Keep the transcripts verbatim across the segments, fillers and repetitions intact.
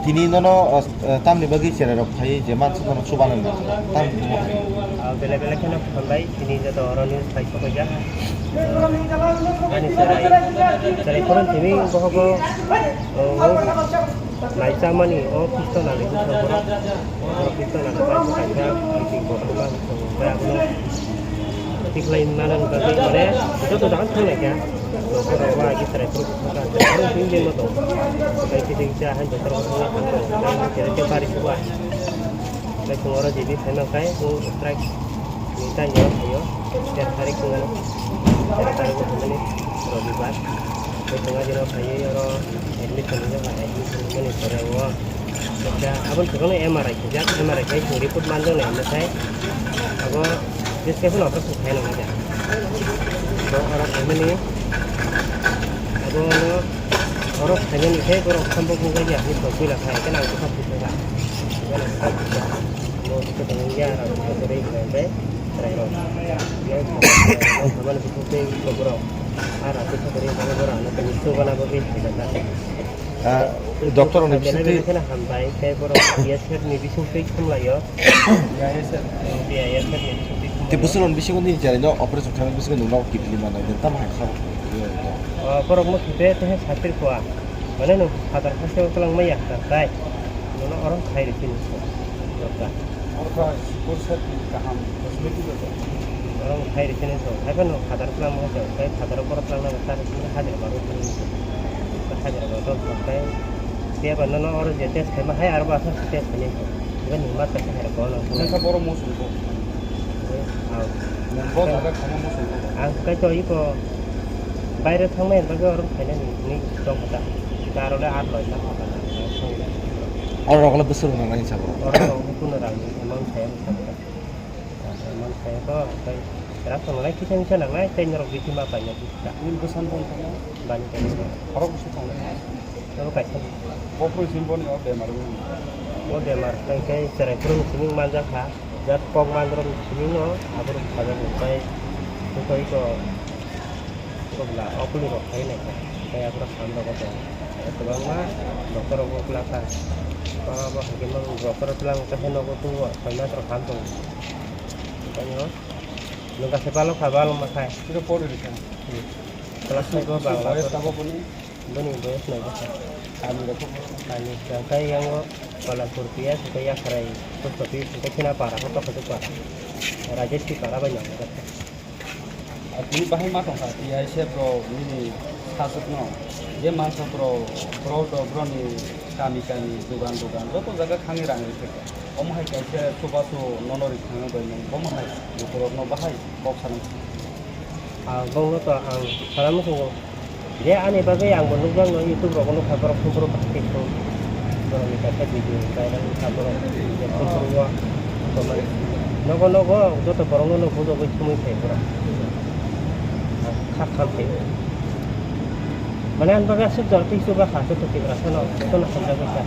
Tini nono, o, o, tamni bagwi cherai rok phai je mansa nono chuba nang tam bumo hai. Ah, bele bele kheno hambai, tini joto oro news phai sokoijak. Ani cherai, cherai phone tini bohogo, o, o, naichamani, o, pisto nangni bwskango borok, o, pisto nangni bai kaisa meeting kotorma. Bai abono tikhlai manani bagwi mane joto jaga thang lai kha. Nokha rok bai khe chwrai phuru thang kha. Chwrai phuru tini din no tong. Bai khe tei kisa hai joto rok thang kha. Bai khe tei bari suba. Bai chwng oro J B phai man khai, chwng strike ni tai ni oro phaio. Ter tarik chwng ano. Ter tarik o thangmani Robibar. Bai chwng a dino phaiwi oro admission rijak, admission rimani pore o. Kisa aboni swkang no M R I khaijak, M R I khai chwng report manjaknai hwnwi khai abo description operation khaina nangya. Bo oro khaimani abo no oro khainani khai borok sambo bujakya hinwi tongwi la khai khe nang bwkha phuijakha. Bo khe tongya rang khe kwrwi hwnwi tei chwrairok. Bo khamani bwkhuk tei borok ah rang khe kwrwi hwnwi borok ano tini chubana bagwi phaijak. Ah, doctor rokni bisingtwi belai belai kheno hambai, tei borok B S F ni bisingtwi khumlaio. B S F ni bisingtwi khumlaio. Tei bwswk rokni bisingo nini chwraino operation khaimani bisingo nwng nogo kiphilwi manai, nwng tamo hai sabo? Oh, borok mwthangwi tei satri khua. Mane nwng phatar haste o twlang maya, tai. Nono oro khai rw sini. Ortha, ortha, support set kaham facility rok. Oro khai rw sini so, hai phano phatar twlang maya, tai phatar o borok twlang maya, tar hajira baro. Hajira baro, tai. Tei ba nono oro je test khaima hai, aro ba aswk test khainai. Iban ni mat kasa hai rok no. Nang kha borok muchung ko. Aw. Nang bo jaga khama muchung ko. Ang kai to iko baire thangmai bagwi oro khainani ni tong kha ta. Aro le ar loi na kha ta. Oro rok le bwswk rok nang nai sabo. Oro rok ni kuno rang ni amount saya sabo. Amount saya to kai rak to nang nai kisa misa nang nai tei norok biti ma paina bukta. Nini bwsang tong kha na? Bani kai. Khorok bwswk tong nai. Abo kaisa. Bophuru simi boni o bemar wngmani. O bemar kai kai cherai phuru simi manjak kha. Jat kok mandrok simi no aborok sajak bai. Tei ko ko bla okuli rok khai nai kha. Tei aborok ham rok tong. Kwbangma doctor rok ukla kha. Ba ba hakhe mang doctor rok twlang khe nogo tu o soi mas rok ham tong. Tei no nungka se balo kha balo ma khai. Tiro pori rikha. Class five o Bangla. Boyes tabo boni? Boni boyes nai bwswk. Kami rok? Kami hwnkha khe yango Balampur P S, hwnkhe Yakhrai post office, hwnkhe China para, hwnkhe Kotok para. Rajesh T para bai nang. Tini bahai ma tongkha, T I S F rok nini sajwkno, je mansa bro, bro do, broni kami kami, dugan dugan, joto jaga khangni rang rikha. Omo hai kaisa chubachu nono rikha bai nang, omo hai lukurokno bahai kok sanai. Ah, bongno to ang sana muchungo. Je ani bagwi ang bo nukjakno YouTube rogo nukha borok thumphuru bahai khe thung. Borokni kaisa video viral wngkha borok je thumphuru o tomani. Nogo nogo joto borokno no bujogwi thumwi phai borok. Kha khamtwi. Mane ang bagwi aswk jora twi chuba kha joto Tiprasano jotono hamjagwi kha.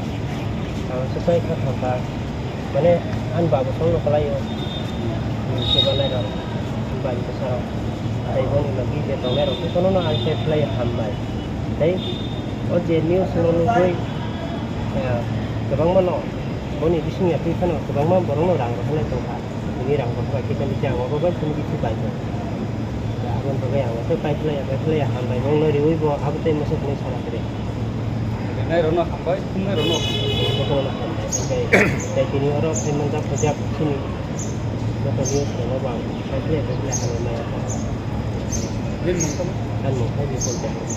Ang aswk bai kha khamkha. Mane ani babo songno kwlaio. Chubanai rok, bari bwsarok. Tei boni logi je tongnai rok jotono no ang tei khlai hambai. Tei o je news no nugwi, eh, kwbangma no boni bisingya twi phano kwbangma borokno rang rohornai tongkha. Tini rang rohor bai khe tei jang obo bai tini bisi bai tong. Aboni bagwi ang tei pai khlai ya, pai khlai ya hambai wngno riwi bo abo tei masa tini sana kwrwi. Rinai rokno hambai, thumnai rokno hambai. Jotono hambai. Tei, tei tini oro phai manjak hojak chini. Joto news rokno bo ang pai khlai, pai khlai hambai maya. Bini mung tamo? Ani mung khe Bipul Debbarma.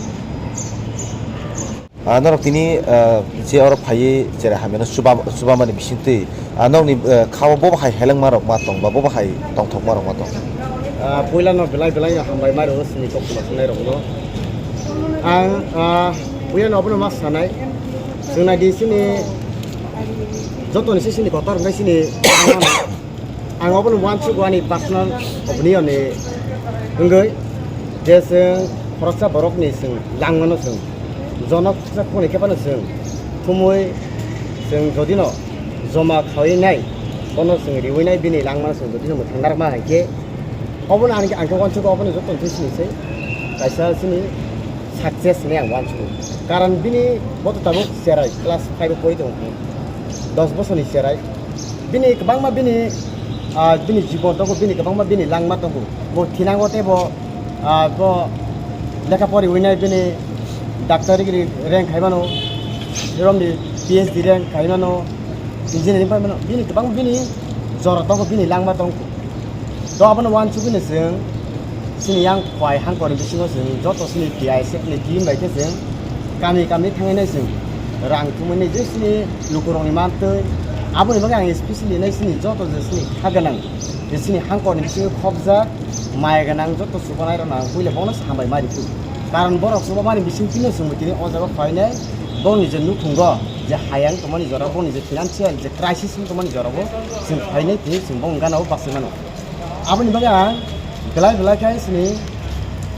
Ah, norok tini, ah, je oro phaiwi cherai hamyano chuba-, chubamani bisingtwi, ah, nokni, ah, kha-o bo bahai helengma rok ma tong ba, bo bahai tongthokma rok ma tong? Ah, puilano belai belai hambai ma rwo chini kok khna thangnairokno. Ang, ah, puilano obono ma sanai, chwng nai di chini jotoni se chini kotor hwnkhe chini Ang obono uansuk ani personal opinion ni wngwi je chwng khoroksa borokni chwng langmano chwng jono khoroksa khoroknwi khe phano chwng thumwi chwng jodino joma khawi nai bono chwng riwi nai bini langmano chwng jodino mwthang narwkma hai khe Obono ang, ang khe uansukgo, obono joto ni sini se kaisa sini success hinwi ang uansukgo. Karon bini bo to tabuk cherai class five o pori tongo, dos bosor ni cherai. Bini kwbangma bini, ah, bini jibon tongo, bini kwbangma bini langma tongo. Bo thinango tei bo, ah, bo lekha poriwi nai bini doctor degree rank khai mano, romni P H D rank khai mano, engineering pai mano. Bini kwbangma bini jora tongo, bini langma tongo. To abono uansugwi no chwng chini yang khwai hangkorni bisingo chwng joto chini T I S F ni team bai khe chwng kami kami thangwi nai chwng rang thumwi nai je chini lukurokni mantwi. Aboni bagwi ang especially nai chini joto je chini kha gwnang je chini hangkorni bisingo khopjak maya gwnang joto chubanai rokno ang puila bono sambai ma rikhu. Karon borok chubamani bising tino chwngbo tini o jaga phainai boni je nukhungo je hayang tongmani jora boni je financial je crisis wng tongmani jora bo chwng phainai tini chwng bo wngana o baksa mano. Aboni bagwi ang belai belai khe chini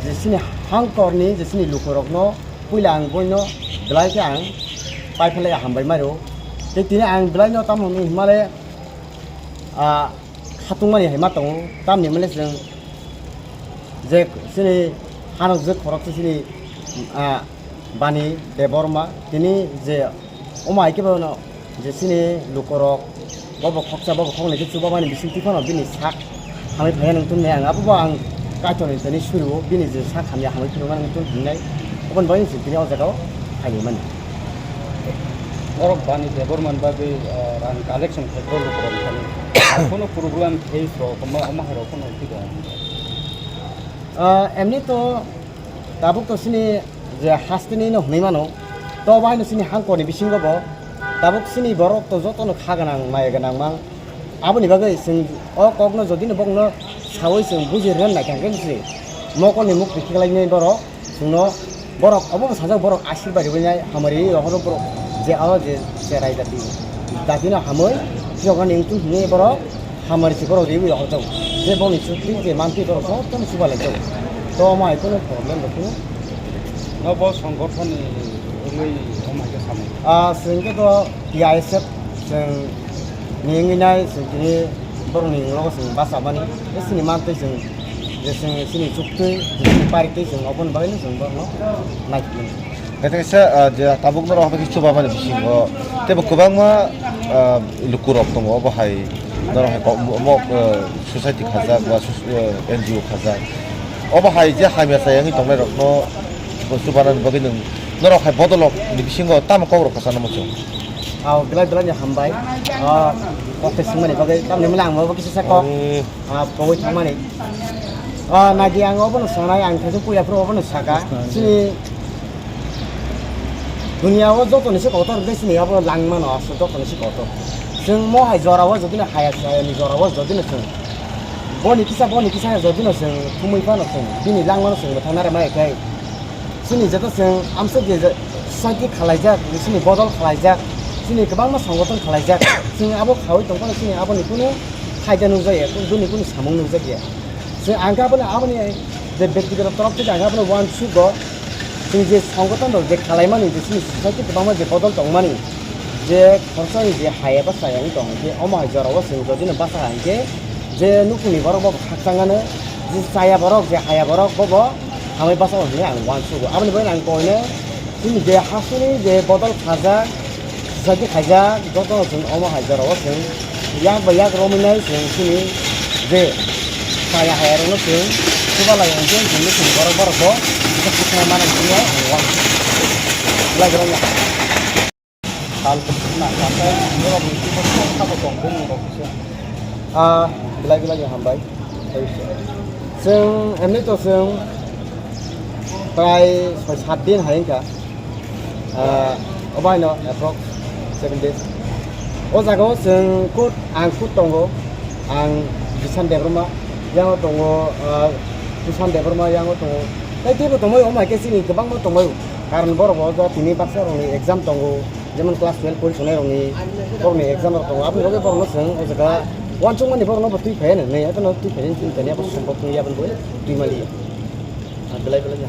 je chini hangkorni je chini lukurokno puila ang boino belai khe ang paiphalai hambai mario. Tei tini ang belaino tamo hwnwi himale, ah, khatungmani hai ma tongo. Tamni himale chwng je chini hanok je khoroksa chini, ah, Bani Debbarma tini je omo hai khe bono je chini lukurok bobo khoksa bobo khoknwi khe chubamani bisingtwi phano bini sak hamwi phaiya nang tongmani ang abobo ang Kaitorni thani surio bini je sak hamya hamwi phunukna nang tong hinai oboni bagwi se tini o jagao phaimani. Borok Bani Debbarman bagwi, ah, rang collection khai borok rok thani. Kono program khe rok ma omo hai rok kono ki dong. Ah, emni to tabuk to chini je hasteni no hwnwi mano, to bai no chini hangkorni bisingo bo tabuk chini borok to joto no kha gwnang maya gwnang mang. Aboni bagwi chwng o kokno jodi no bokno sawi chwng buji rwna naikha hwnkhe se mokolni muk rikhiklainai borok chwngno borok obo sajak borok asirbai rwbainai hamari rohoro borok je o je cherai jati jatino hamwi phiyoknani wngtong hwnwi borok hamari se borok riwi rohorjago je boni chukri je mantwi borok jotono chubalaijago to omo hai kheno problem rok kheno. No bo songgothoni wngwi omo hai khe samung. Ah, chwng khe to T I S F chwng ni wngwi nai chwng tini borokni wnglogo chwng bachabani. Tei chini mantwi chwng je chwng chini chuktwi, chini paritwi chwng oboni bagwino chwng borokno naikhe. Naithok kisa, ah, je tabuk norok hwnba khe chubamani bisingo teibo kwbangma, ah, lukurok tongo obo hai norok hai kok mo, mo, ah, society khajak ba sus-, ah, N G O khajak. Obo hai je hamya chaya wngwi tongnairokno bo chubanani bagwi nwng norok hai bodolrokni bisingo tamo kokrok kwchangma muchung? Aw, belai belai ni hambai. Ah, kok tei swngmani bagwi tamni hwnba ang bo kisa sa kok, hmm, ah, pogwi thangmani. Ah, nadi ang obono sanai, ang khaisa puila phuru obono saka. Chini dunia o joto ni se kotor, de chini abo langmano aswk joto ni se kotor. Chwng mo hai jora o jodi no haya chaya ni jora o jodi no chwng boni kisa, boni kisa jodi no chwng thumwi phano chwng bini langmano chwng mwthang nare mai khe. Chini jeta chwng amswk je society khalaijak, chini bodol khalaijak, chini kwbangma songothon khalaijak, chwng abo khaui tongphano chini aboni kunu phaida nukjakya, kunu, bini kunu samung nukjakya. Chwng ang khe abono, aboni je bektigoto torop theke ang khe abono uansukgo, chwng je songothon rok je khalaimani, je chini society kwbangma je bodol tongmani, je khoroksa ni je haya bwsa yang tong, je omo hai jora o chwng jodi no basa hai khe, je nukhungni borok bo khakchang ano, je chaya borok, je haya borok bo bo hamwi basa o hinwi ang uansugo. Aboni bagwi ang koine chini je hasuni je bodol khajak, society khaijak, joto no chwng omo hai jora o chwng yak bai yak romwi nai chwng chini je chaya haya rok no chwng chuba lai hwn khe chwng nukhungni borok borok bo kisa khakchang mano hinwi ang uansugo. Belai belai no. Sal kwbangma nangkha, tei norok ni simo kok sabo tong bumung rok kisa. Ah, belai belai ni hambai. Chwng emni to chwng prai soi sat din hai wngkha. Ah, obo haino approx seven days. O jaga o chwng kut, ang kut tongo, ang Bisan Debbarma, yang o tongo, ah, Bisan Debbarma yang o tongo. Tei teibo tongmai, omo hai khe chini kwbangma tongmai. Karon borok bo o jaga tini baksa rokni exam tongo. Jemon class twelve pori tongnai rokni, borokni exam rok tongo, aboni bagwi borokno chwng o jaga uansukmani borokno bo twi phaiya nwnwi, atono twi phainani chini tani abo sombok wngya, aboni bagwi twi maliya. Ah, belai belai no.